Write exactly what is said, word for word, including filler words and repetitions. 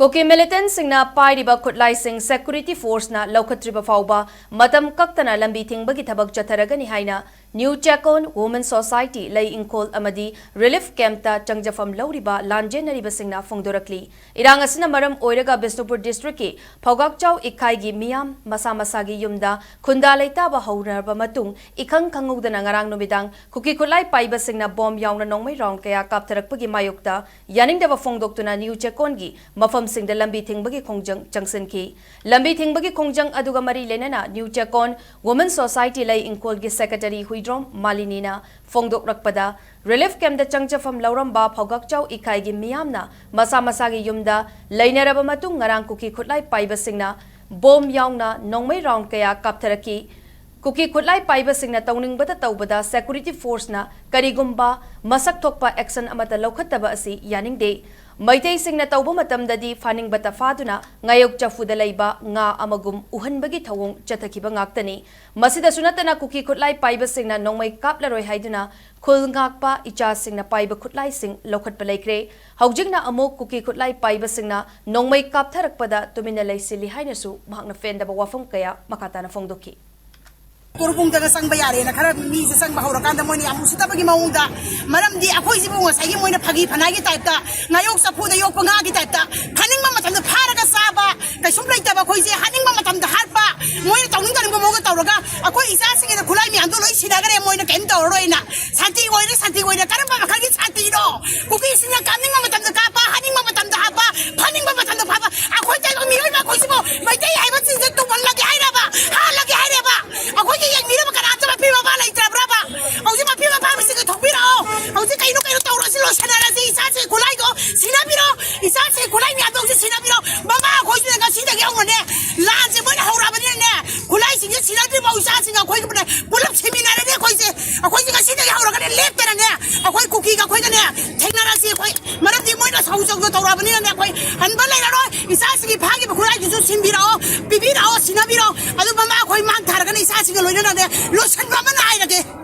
ꯀꯨꯀꯤ ꯃꯤꯂꯤꯇꯦꯟꯠꯁꯤꯡꯅ ꯄꯥꯏꯔꯤꯕ ꯈꯨꯠꯂꯥꯏꯁꯤꯡ ꯁꯦꯀ꯭ꯌꯨꯔꯤꯇꯤ ꯐꯣꯔꯁꯅ ꯂꯧꯈꯠꯇ꯭ꯔꯤꯕ ꯐꯥꯎꯕ ꯃꯇꯝ ꯀꯛꯇꯅ ꯂꯝꯕꯤ ꯊꯤꯡꯕꯒꯤ ꯊꯕꯛ ꯆꯠꯊꯔꯒꯅꯤ ꯍꯥꯏꯅ ꯅ꯭ꯌꯨ ꯆꯦꯀꯣꯟ ꯋꯨꯃꯦꯟ ꯁꯣꯁꯥꯏꯇꯤ ꯂꯩ ꯏꯪꯈꯣꯜ ꯑꯃꯗꯤ ꯔꯤꯂꯤꯐ ꯀꯦꯝꯞꯇ ꯆꯪꯖꯐꯝ ꯂꯧꯔꯤꯕ ꯂꯥꯟꯖꯦꯟꯅꯔꯤꯕꯁꯤꯡꯅ ꯐꯣꯡꯗꯣꯔꯛꯂꯤ꯫ ꯏꯔꯥꯡ ꯑꯁꯤꯅ ꯃꯔꯝ ꯑꯣꯏꯔꯒ ꯕꯤꯁꯅꯨꯄꯨꯔ ꯗꯤꯁꯇ꯭ꯔꯤꯛꯀꯤ ꯐꯧꯒꯥꯛꯆꯥꯎ ꯏꯀꯥꯏꯒꯤ ꯃꯤꯌꯥꯝ ꯃꯁꯥ ꯃꯁꯥꯒꯤ ꯌꯨꯝꯗ ꯈꯨꯟꯗꯥ ꯂꯩꯇꯥꯕ ꯍꯧꯅꯔꯕ ꯃꯇꯨꯡ, ꯏꯈꯪ ꯈꯪꯍꯧꯗꯅ ꯉꯔꯥꯡ ꯅꯨꯃꯤꯗꯥꯡ ꯀꯨꯀꯤ ꯈꯨꯠꯂꯥꯏ ꯄꯥꯏꯕꯁꯤꯡꯅ ꯕꯣꯝ ꯌꯥꯎꯅ ꯅꯣꯡꯃꯩ ꯔꯥꯎꯟ ꯀꯌꯥ ꯀꯥꯞꯊꯔꯛꯄꯒꯤ ꯃꯥꯌꯣꯛꯇ ꯌꯥꯅꯤꯡꯗꯕ ꯐꯣꯡꯗꯣꯛꯇꯨꯅ ꯅ꯭ꯌꯨ ꯆꯦꯀꯣꯟꯒꯤ ꯃꯐꯝꯁꯤꯡꯗ ꯂꯝꯕꯤ ꯊꯤꯡꯕꯒꯤ ꯈꯣꯡꯖꯪ ꯆꯪꯁꯤꯟꯈꯤ꯫ ꯂꯝꯕꯤ ꯊꯤꯡꯕꯒꯤ ꯈꯣꯡꯖꯪ ꯑꯗꯨꯒ ꯃꯔꯤ ꯂꯩꯅꯅ ꯅ꯭ꯌꯨ ꯆꯦꯀꯣꯟ ꯋꯨꯃꯦꯟ ꯁꯣꯁꯥꯏꯇꯤ ꯂꯩ ꯏꯪꯈꯣꯜꯒꯤ ꯁꯦꯀ꯭ꯔꯦꯇꯔꯤ ꯍꯨꯏꯗ꯭ꯔꯣꯝ ꯃꯥꯂꯤꯅꯤꯅ ꯐꯣꯡꯗꯣꯛꯂꯛꯄꯗ, ꯔꯤꯂꯤꯐ ꯀꯦꯝꯞꯇ ꯆꯪꯖꯐꯝ ꯂꯧꯔꯝꯕ ꯐꯧꯒꯥꯛꯆꯥꯎ ꯏꯀꯥꯏꯒꯤ ꯃꯤꯌꯥꯝꯅ ꯃꯁꯥ ꯃꯁꯥꯒꯤ ꯌꯨꯝꯗ ꯂꯩꯅꯔꯕ ꯃꯇꯨꯡ, ꯉꯔꯥꯡ ꯀꯨꯀꯤ ꯈꯨꯠꯂꯥꯏ ꯄꯥꯏꯕꯁꯤꯡꯅ ꯕꯣꯝ ꯌꯥꯎꯅ ꯅꯣꯡꯃꯩ ꯔꯥꯎꯟ ꯀꯌꯥ ꯀꯥꯞꯊꯔꯛꯈꯤ꯫ ꯀꯨꯀꯤ ꯈꯨꯠꯂꯥꯏ ꯄꯥꯏꯕꯁꯤꯡꯅ ꯇꯧꯅꯤꯡꯕꯇ ꯇꯧꯕꯗ ꯁꯦꯀ꯭ꯌꯨꯔꯤꯇꯤ ꯐꯣꯔꯁꯅ ꯀꯔꯤꯒꯨꯝꯕ ꯃꯁꯛ ꯊꯣꯛꯄ ꯑꯦꯛꯁꯟ ꯑꯃꯠꯇ ꯂꯧꯈꯠꯇꯕ ꯑꯁꯤ ꯌꯥꯅꯤꯡꯗꯦ꯫ ꯃꯩꯇꯩꯁꯤꯡꯅ ꯇꯧꯕ ꯃꯇꯝꯗꯗꯤ ꯐꯥꯅꯤꯡꯕꯇ ꯐꯥꯗꯨꯅ ꯉꯥꯌꯣꯛ ꯆꯐꯨꯗ ꯂꯩꯕ ꯉꯥ ꯑꯃꯒꯨꯝ ꯎꯍꯟꯕꯒꯤ ꯊꯧꯑꯣꯡ ꯆꯠꯊꯈꯤꯕ ꯉꯥꯛꯇꯅꯤ꯫ ꯃꯁꯤꯗꯁꯨ ꯅꯠꯇꯅ ꯀꯨꯀꯤ ꯈꯨꯠꯂꯥꯏ ꯄꯥꯏꯕꯁꯤꯡꯅ ꯅꯣꯡꯃꯩ ꯀꯥꯞꯂꯔꯣꯏ ꯍꯥꯏꯗꯨꯅ ꯈꯨꯜ ꯉꯥꯛꯄ ꯏꯆꯥꯁꯤꯡꯅ ꯄꯥꯏꯕ ꯈꯨꯠꯂꯥꯏꯁꯤꯡ ꯂꯧꯈꯠꯄ ꯂꯩꯈ꯭ꯔꯦ꯫ ꯍꯧꯖꯤꯛꯅ ꯑꯃꯨꯛ ꯀꯨꯀꯤ ꯈꯨꯠꯂꯥꯏ ꯄꯥꯏꯕꯁꯤꯡꯅ ꯅꯣꯡꯃꯩ ꯀꯥꯞꯊꯔꯛꯄꯗ ꯇꯨꯃꯤꯟꯅ ꯂꯩꯁꯤꯜꯂꯤ ꯍꯥꯏꯅꯁꯨ ꯃꯍꯥꯛꯅ ꯄꯦꯟꯗꯕ ꯋꯥꯐꯝ ꯀꯌꯥ ꯃꯈꯥ ꯇꯥꯅ ꯐꯣꯡꯗꯣꯛꯈꯤ꯫ ꯀꯣꯔꯕꯨꯡꯗꯒ ꯆꯪꯕ ꯌꯥꯔꯦꯅ ꯈꯔ ꯃꯤꯁꯦ ꯆꯪꯕ ꯍꯧꯔꯀꯥꯟꯗ ꯃꯣꯏꯅ ꯌꯥꯝ ꯎꯁꯤꯠꯇꯕꯒꯤ ꯃꯑꯣꯡꯗ, ꯃꯔꯝꯗꯤ ꯑꯩꯈꯣꯏꯁꯤꯕꯨ ꯉꯁꯥꯏꯒꯤ ꯃꯣꯏꯅ ꯐꯥꯒꯤ ꯐꯅꯥꯏꯒꯤ ꯇꯥꯏꯞꯇ, ꯉꯥꯌꯣꯛ ꯆꯐꯨꯗ ꯌꯣꯛꯄ ꯉꯥꯒꯤ ꯇꯥꯏꯞꯇ ꯐꯥꯅꯤꯡꯕ ꯃꯇꯝꯗ ꯐꯥꯔꯒ ꯆꯥꯕ, ꯀꯩꯁꯨꯝ ꯂꯩꯇꯕ ꯑꯩꯈꯣꯏꯁꯦ ꯍꯥꯠꯅꯤꯡꯕ ꯃꯇꯝꯗ ꯍꯥꯠꯄ, ꯃꯣꯏꯅ ꯇꯧꯅꯤꯡ ꯇꯧꯅꯤꯡꯕ ꯃꯑꯣꯡꯗ ꯇꯧꯔꯒ ꯑꯩꯈꯣꯏ ꯏꯆꯥꯁꯤꯡꯒꯤꯗ ꯈꯨꯠꯂꯥꯏ ꯃꯌꯥꯝꯗꯣ ꯂꯣꯏ ꯁꯤꯟꯅꯈ꯭ꯔꯦ꯫ ꯃꯣꯏꯅ ꯀꯔꯤꯝ ꯇꯧꯔꯔꯣꯏꯅ, ꯁꯥꯟꯇꯤ ꯑꯣꯏꯔꯦ, ꯁꯥꯟꯇꯤ ꯑꯣꯏꯔꯦ꯫ ꯀꯔꯝꯕ ꯃꯈꯜꯒꯤ ꯁꯥꯟꯇꯤꯅꯣ? ꯀꯨꯀꯤꯁꯤꯡꯅ ꯀꯥꯞꯅꯤꯡꯕ ꯃꯇꯝꯗ ꯀꯥꯞꯄ, ꯍꯥꯠꯅꯤꯡꯕ ꯃꯇꯝꯗ ꯍꯥꯠꯄ, ꯐꯥꯅꯤꯡꯕ ꯃꯇꯝꯗ ꯐꯥꯕ꯫ ꯑꯩꯈꯣꯏ ꯇꯥꯏꯕꯪ ꯃꯤꯑꯣꯏꯕ ꯑꯩꯈꯣꯏꯁꯤꯕꯨ ꯃꯩꯇꯩ ꯍꯥꯏꯕꯁꯤꯡꯁꯦ ꯇꯨꯝꯍꯜꯂꯒꯦ ꯍꯥꯏꯔꯕ, ꯍꯥꯠꯂꯒꯦ ꯍꯥꯏꯔꯕ? ꯑꯩꯈꯣꯏꯒꯤ ꯌꯦꯡꯕꯤꯅꯕ ꯀꯅꯥꯝꯇ ꯃꯄꯤ ꯃꯄꯥ ꯂꯩꯇ꯭ꯔꯕ꯭ꯔꯕ? ꯍꯧꯖꯤꯛ ꯃꯄꯤ ꯃꯄꯥ ꯃꯁꯤꯡꯒ ꯊꯣꯛꯄꯤꯔꯛꯑꯣ꯫ ꯍꯧꯖꯤꯛ ꯀꯩꯅꯣ ꯀꯩꯅꯣ ꯇꯧꯔꯁꯤ, ꯂꯣꯏꯁꯟꯅꯔꯁꯤ꯫ ꯏꯆꯥꯁꯤꯡ ꯈꯨꯠꯂꯥꯏꯗꯣ ꯁꯤꯟꯅꯕꯤꯔꯣ, ꯏꯆꯥꯁꯤꯡ ꯈꯨꯠꯂꯥꯏ ꯃꯌꯥꯝꯗꯣ ꯍꯧꯖꯤꯛ ꯁꯤꯟꯅꯕꯤꯔꯣ꯫ ꯃꯃꯥ ꯑꯩꯈꯣꯏꯁꯤꯅ ꯉꯁꯤꯗꯒꯤ ꯍꯧꯅꯅꯦ, ꯂꯥꯟꯁꯦ ꯃꯣꯏꯅ ꯍꯧꯔꯛꯑꯕꯅꯤꯅꯅꯦ, ꯈꯨꯠꯂꯥꯏꯁꯤꯡꯁꯦ ꯁꯤꯟꯅꯗ꯭ꯔꯤꯐꯥꯎ ꯏꯆꯥꯁꯤꯡ ꯑꯩꯈꯣꯏꯒ ꯄꯨꯟꯅ ꯄꯨꯂꯞ ꯁꯤꯃꯤꯟꯅꯔꯅꯤ꯫ ꯑꯩꯈꯣꯏꯁꯦ, ꯑꯩꯈꯣꯏꯁꯦ ꯉꯁꯤꯗꯒꯤ ꯍꯧꯔꯒꯅꯦ ꯂꯦꯞꯇꯅꯅꯦ, ꯑꯩꯈꯣꯏ ꯀꯨꯀꯤꯒ ꯑꯩꯈꯣꯏꯒꯅꯦ ꯊꯦꯡꯅꯔꯁꯤ꯫ ꯑꯩꯈꯣꯏ, ꯃꯔꯝꯗꯤ ꯃꯣꯏꯅ ꯁꯧ ꯁꯧꯗ ꯇꯧꯔꯛꯑꯕꯅꯤꯅꯅꯦ, ꯑꯩꯈꯣꯏ ꯍꯟꯕ ꯂꯩꯔꯔꯣꯏ꯫ ꯏꯆꯥꯁꯤꯡꯒꯤ ꯐꯥꯈꯤꯕ ꯈꯨꯠꯂꯥꯏꯗꯨꯁꯨ ꯁꯤꯟꯕꯤꯔꯛꯑꯣ, ꯄꯤꯕꯤꯔꯛꯑꯣ, ꯁꯤꯟꯅꯕꯤꯔꯣ꯫ ꯑꯗꯨ ꯃꯃꯥ ꯑꯩꯈꯣꯏ ꯃꯥꯡ ꯊꯥꯔꯒꯅꯦ ꯏꯆꯥꯁꯤꯡꯒ ꯂꯣꯏꯅꯅꯅꯦ ꯂꯣꯏꯁꯟꯕ ꯑꯃ ꯅꯥꯏꯔꯒꯦ꯫